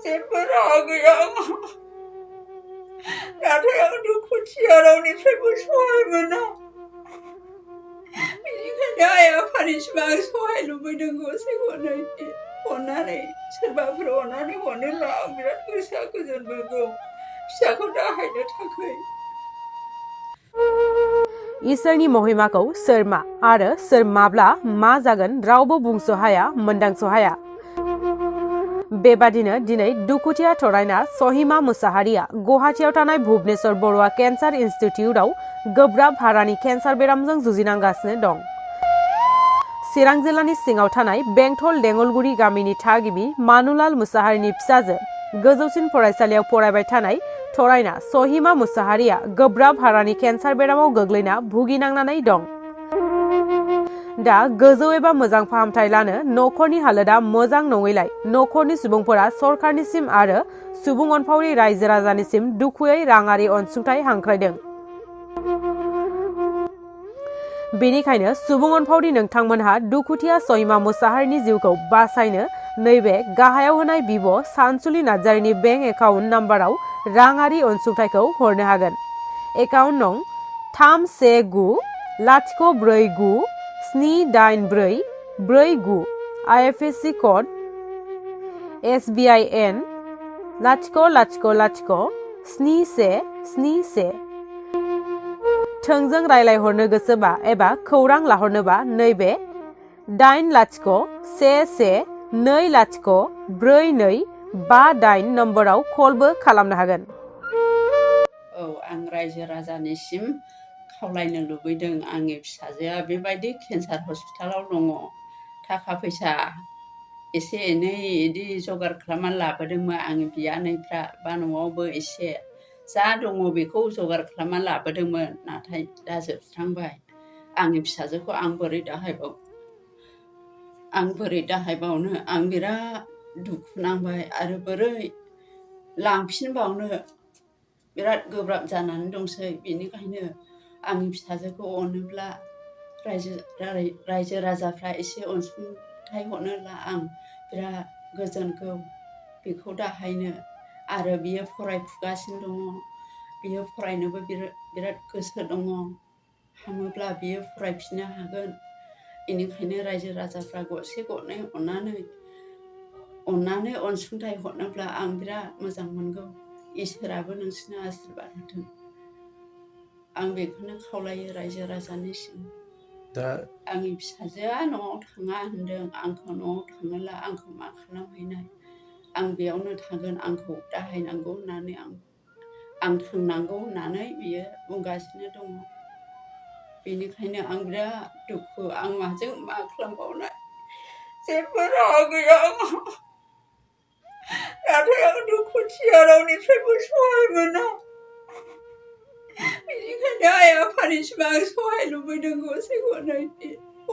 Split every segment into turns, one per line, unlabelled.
जेबो राहा गैया आंहा नाथाय आं दुखुथिया रावनिफ्रायबो सहाय मोना बेनिखायनो आइ आफानिसिम आं सहाय लुबैदों गसाइखौनो अननानै सोरबाफोर अननानै हरनोब्ला आं बिराद गोसोआ गोजोन मोनगौ फिसाखौ दाहायनो थाखाय
इसोरनि महिमाखौ सोर मा आरो सोर माब्ला मा जागोन रावबो बुंस' हाया मोनदांस' हाया बेबादिनो दिनै दुखुथिया थरायना सहिमा मुसाहारिया गुवाहाटीयाव थानाय भुबनेश्वर बरुवा केन्सार इन्स्टिटिउटआव गोब्राब हारानि केन्सार बेरामजों जुजिनांगासिनो दं चिरां जिल्लानि सिङाव थानाय बेंटल देंगलगुरि गामिनि थागिबि मानुलाल मुसाहारिनि फिसाजो गोजौसिन फरायसालियाव फरायबाय थानाय थरायना सहिमा मुसाहारिया गोब्राब हारानि केन्सार बेरामाव गोग्लैना भुगिनांनानै दं दा गोजौ एबा मोजां फाहामथाय लानो नखरनि हालोदा मोजां नङैलाय नखरनि सुबुंफोरा सरकारनिसिम आरो सुबुं अनफावरि रायजो राजानिसिम दुखुयै राङारि अनसुंथाइ हांख्रायदों बेनिखायनो सुबुं अनफावरि नोंथांमोनहा दुखुथिया सहिमा मुसाहारिनि जिउखौ बासायनो नैबे गाहायाव होनाय बिब' सानसुलि नार्जारिनि बेंक एकाउन्ट नाम्बाराव राङारि अनसुंथाइखौ हरनो हागोन एकाउन्ट नं 31494978449 IFSC कड SBIN 00077171 थोंजों रायलायहरनो गोसोबा एबा खौरां लाहरनोबा नैबे 801120425 नम्बराव कलबो खालामनो हागोन
आं रायजो राजानिसिम खावलायनो लुबैदों आंनि फिसाजोआ बेबायदि केन्सार हस्पिटालाव दङ थाखा फैसा एसे एनै इदि जगार खालामनानै लाबोदोंमोन आंनि बियानैफ्रा बा न'आवबो एसे जा दङ बेखौ जगार खालामनानै लाबोदोंमोन नाथाय दा जोबस्रांबाय आंनि फिसाजोखौ आं बोरै दाहायबावनो आं बिराद दुखु नांबाय आरो बोरै लांफिनबावनो बिराद गोब्राब जानानै दंसै बेनिखायनो आंनि फिसाजोखौ अनोब्ला रायजो राजाफ्रा एसे अनसुंथाइ हरनोब्ला आं बिराद गोजोनगौ बेखौ दाहायनो आरो बियो फरायफुगासिनो दङ बियो फरायनोबो बिराद गोसो दङ हामोब्ला बियो फरायफिननो हागोन बेनिखायनो रायजो राजाफ्रा गरसे गरनै अननानै अनसुंथाइ हरनोब्ला आं बिराद मोजां मोनगौ इसोराबो नोंसिनो आशीर्बाद होथों आं बेखौनो खावलायो रायजो राजानिसिम दा आंनि फिसाजोआ न'आव थाङा होनदों आंखौ न'आव थाङोब्ला आंखौ मा खालामहैनाय आं बेयावनो थागोन आंखौ दाहायनांगौ होननानै आं थांनांगौ होननानै बियो बुंगासिनो दङ बेनिखायनो आं बिराद दुखु आं माजों मा खालामबावनाय जेबो राहा गैया आंहा नाथाय आं दुखुथिया रावनिफ्रायबो सहाय मोना बेनिखायनो आइ आफानिसिम आं सहाय लुबैदों गसाइखौनो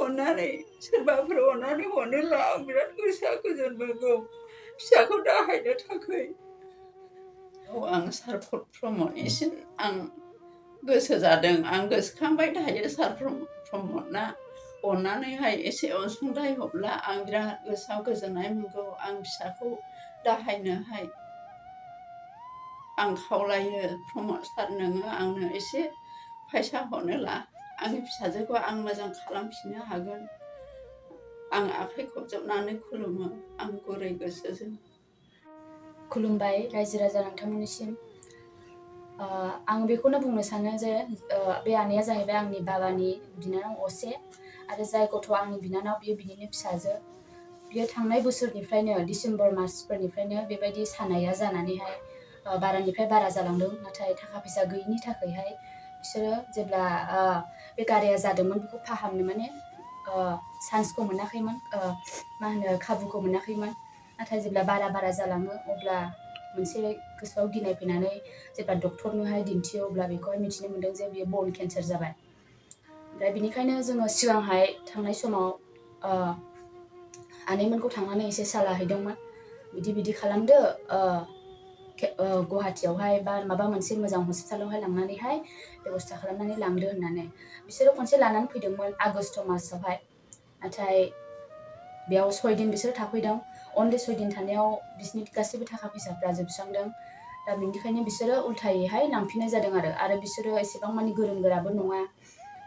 अननानै सोरबाफोर अननानै हरनोब्ला आं बिराद गोसोआ गोजोन मोनगौ फिसाखौ दाहायनो थाखाय आं सार प्रमदनिसिम आं गोसो जादों आं गोसोखांबाय थायो सार प्रमदना अननानैहाय एसे अनसुंथाइ हरब्ला आं बिराद गोसोआव गोजोननाय मोनगौ आं फिसाखौ दाहायनोहाय आं खावलायो प्रमद सार नोङो आंनो एसे फैसा हरनोला आंनि फिसाजोखौ आं मोजां खालामफिननो हागोन आं आखाइ खबजबनानै खुलुमो आं गुरै गोसोजों
खुलुमबाय रायजो राजा नोंथांमोननिसिम आं बेखौनो बुंनो सानो जे बे आनैया जाहैबाय आंनि बाबानि बिनानाव असे आरो जाय गथ' आंनि बिनानाव बियो बिनिनो फिसाजो बियो थांनाय बोसोरनिफ्रायनो डिसेम्बर मासफोरनिफ्रायनो बेबायदि सानाया जानानैहाय बारानिफ्राय बारा जालांदों नाथाय थाखा फैसा गैयिनि थाखायहाय बिसोरो जेब्ला बे गाराया जादोंमोन बेखौ फाहामनो माने चान्सखौ मोनाखैमोन मा होनो खाबुखौ मोनाखैमोन नाथाय जेब्ला बारा जालाङो अब्ला मोनसे गोसोआव गिनाय फैनानै जेब्ला डक्टरनोहाय दिन्थियो अब्ला बेखौहाय मिथिनो मोन्दों जे बियो बन केन्सार जाबाय ओमफ्राय बिनिखायनो जोङो सिगांहाय थांनाय समाव आनैमोनखौ थांनानै एसे साला हैदोंमोन बिदि खालामदो गुवाहाटीयावहाय बा माबा मोनसे मोजां हस्पिटालावहाय लांनानैहाय बेबस्था खालामनानै लांदो होननानै बिसोरो खनसे लानानै फैदोंमोन आगस्ट मासावहाय नाथाय बेयाव 6 दिन बिसोर थाफैदों अनलि 6 दिन थानायाव बिसोरनि गासैबो थाखा फैसाफ्रा जोबस्रांदों। दा बेनिखायनो बिसोरो उल्थायैहाय लांफिननाय जादों आरो बिसोरो एसेबां मानि गोरों गोराबो नङा।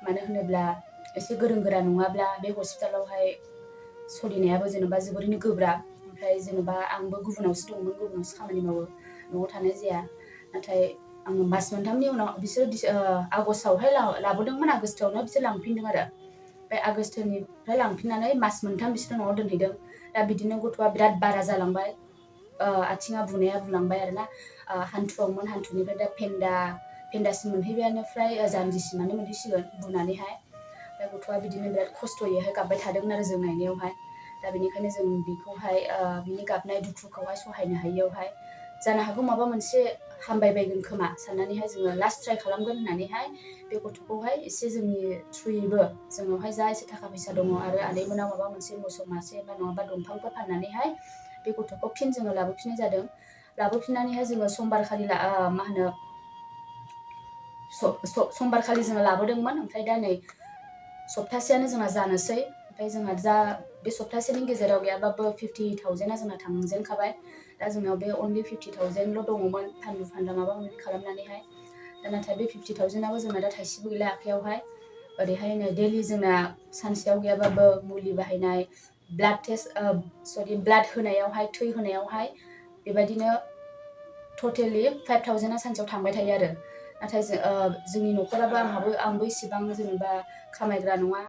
मानो होनोब्ला एसे गोरों गोरा नङाब्ला बे हस्पिटालावहाय सोलिनायाबो जेनेबा जोबोरैनो गोब्राब। ओमफ्राय जेनेबा आंबो गुबुनावसो दंमोन, गुबुनावसो खामानि मावो, न'आव थानाय जाया। नाथाय आङो मास मोनथामनि उनाव बिसोर आगस्टआवहाय लाबोदोंमोन, आगस्टआवनो बिसोर लांफिनदों आरो। ओमफ्राय आगस्टनिफ्राय लांफिननानै मास मोनथाम बिसोर न'आव दोनहैदों। दा बिदिनो गथ'आ बिराद बारा जालांबाय, आथिङा बुनाया बुलांबाय आरोना, हान्थुआवमोन, हान्थुनिफ्राय दा फेन्दासिम मोनहैबायानो, फ्राय जानजिसिमानो मोनहैसिगोन बुनानैहाय। ओमफ्राय गथ'आ बिदिनो बिराद खस्थ'यैहाय गाबबाय थादोंमोन आरो जों नायनायावहाय। दा बेनिखायनो जों बेखौहाय बिनि गाबनाय दुखुखौहाय सहायनो हायियावहाय जानो हागौ माबा मोनसे हामबायबायगोन खोमा साननानैहाय जोङो लास्ट ट्राइ खालामगोन होननानैहाय बे गथ'खौहाय एसे जोंनि थ्रुयैबो जोंनावहाय जा एसे थाखा फैसा दङ आरो आदैमोनाव माबा मोनसे मोसौ मासे बा नङाबा दंफांफोर फाननानैहाय बे गथ'खौ फिन जोङो लाबोफिननाय जादों। लाबोफिननानैहाय जोङो समबारखालि जोङो लाबोदोंमोन। ओमफ्राय दा नै सप्तासेयानो जोंना जानोसै। ओमफ्राय जोंहा जा बे सप्तासेनि गेजेराव गैयाबाबो 50,000 जोंना थांजेनखाबाय। दा जोंनाव बे अनलि 50,000ल' दङमोन फानलु फानला माबा माबि खालामनानैहाय। दा नाथाय बे 50,000आबो जोंना दा थाइसेबो गैला आखाइयावहाय। ओरैहाय नै डेलि जोंना सानसेयाव गैयाबाबो मुलि बाहायनाय, ब्लाड होनायावहाय, थै होनायावहाय बेबायदिनो टटेलि 5,000आ सानसेयाव थांबाय थायो आरो। नाथाय जोंनि न'खराबो आंबो इसिबां जेनेबा खामायग्रा नङा।